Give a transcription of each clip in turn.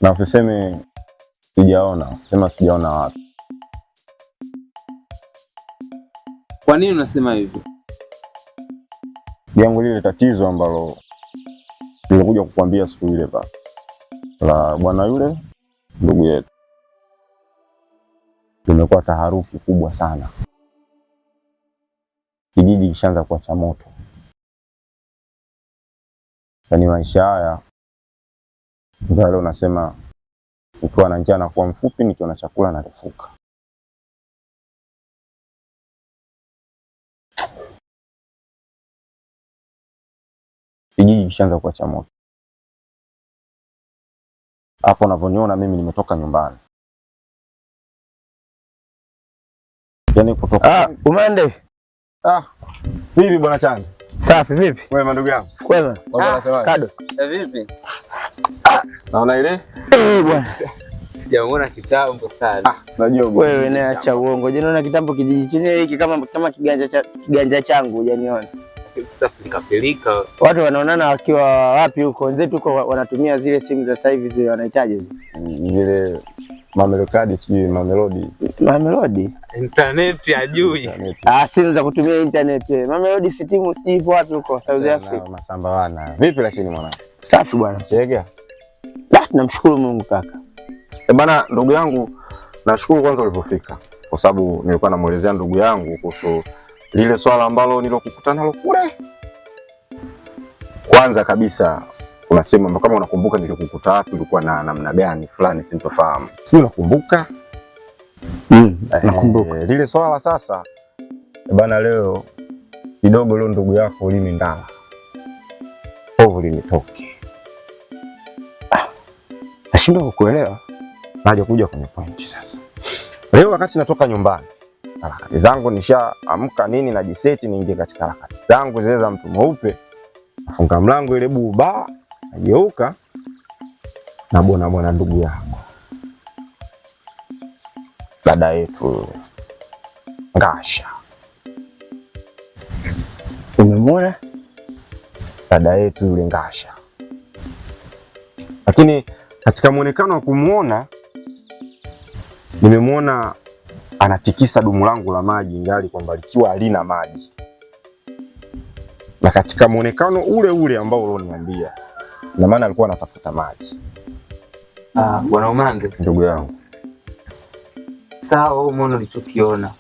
Na usiseme sijaona, sema sijaona wapi. Kwa nini unasema hivyo? Jangu lile tatizo ambalo nilikuja kukwambia siku ile pale la bwana yule ndugu yetu limekuwa taharuki kubwa sana. Kijiji kishaanza kuwa cha moto. Yaani maisha haya mpaka leo nasema nikiwa na njaa nakuwa mfupi, nikiwa na chakula narefuka. Kijiji kishaanza kuwa cha moto. Hapo unavyoniona mimi nimetoka nyumbani, yaani kutoka. Ah, umande. Ah, vipi bwana Chande? Safi vipi? Wema ndugu yangu. Kwema. Mambo yanasemaje? Kado. Vipi? Naona ile? Eh, bwana. Sijamuona kitambo sana. Najua bwana. Wewe naye acha uongo. Je, naona kitambo kijiji chenyewe hiki kama kiganja changu hujaniona. Sasa pilika pilika. Watu wanaonana wakiwa wapi huko? Wenzetu huko wanatumia zile simu za sasa hivi zile wanahitaji zile. Zile mamelokadi sijui mamelodi. Mamelodi? Intaneti hajui. Internet. Ah, simu za kutumia internet. Mamelodi si timu sijui ipo wapi huko South Africa. Na Masamba wana. Vipi lakini mwanangu? Safi bwana. Chega. Da, tunamshukuru Mungu kaka. Eh, bana ndugu yangu nashukuru kwanza ulipofika kwa sababu nilikuwa namuelezea ndugu yangu kuhusu lile swala ambalo nilokukutana nalo kule. Kwanza kabisa unasema kama unakumbuka nilikukuta wapi, ulikuwa na namna gani fulani sintofahamu. Sijui unakumbuka? Nakumbuka. Lile swala sasa bana, leo kidogo leo ndugu yako ulimi ndala povu limitoke. Nashindwa kukuelewa. Naja kuja kwenye pointi sasa. Leo wakati natoka nyumbani, harakati zangu nishaamka nini, najiseti niingie katika harakati zangu zile za mtu mweupe, nafunga mlango ile buba, nageuka na bona bwana ndugu yako dada yetu yule Ngasha, Umemwona? dada yetu yule Ngasha, lakini katika muonekano wa kumuona nimemwona anatikisa dumu langu la maji ngali kwamba likiwa halina maji, na katika muonekano ule ule ambao ulioniambia, na maana alikuwa anatafuta maji. Ah, bwana Umande. Ndugu yangu, Sawa, wewe umeona ulichokiona.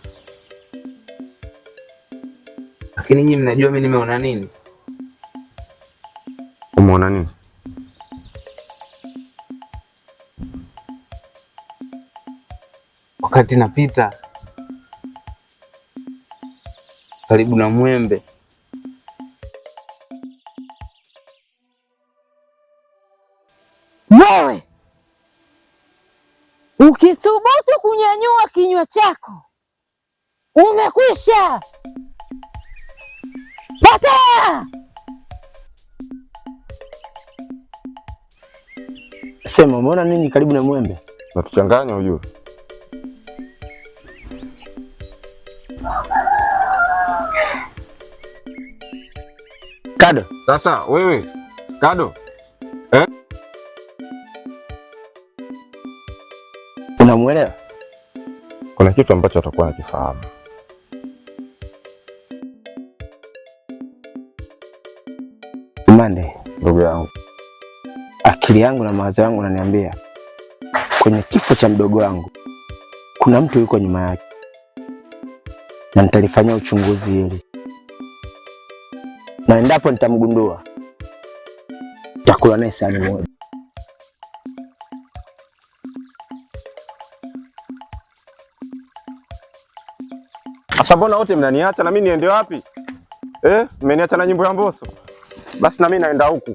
Lakini nyinyi mnajua mimi nimeona nini? Umeona nini? Wakati napita karibu na mwembe, Wewe ukithubutu kunyanyua kinywa chako umekwisha. Potea! Sema, umeona nini karibu na mwembe? Natuchanganya ujue. Kado. Sasa wewe Kado, eh? Unamuelewa? Kuna kitu ambacho atakuwa anakifahamu. Mande, ndugu yangu, akili yangu na mawazo yangu naniambia kwenye kifo cha mdogo wangu kuna mtu yuko nyuma yake, na nitalifanyia uchunguzi hili, na endapo nitamgundua nitakula naye sahani moja. Sasa mbona wote mnaniacha na mimi niende wapi? Eh, mmeniacha na nyimbo ya Mbosso. Basi na mimi naenda huku.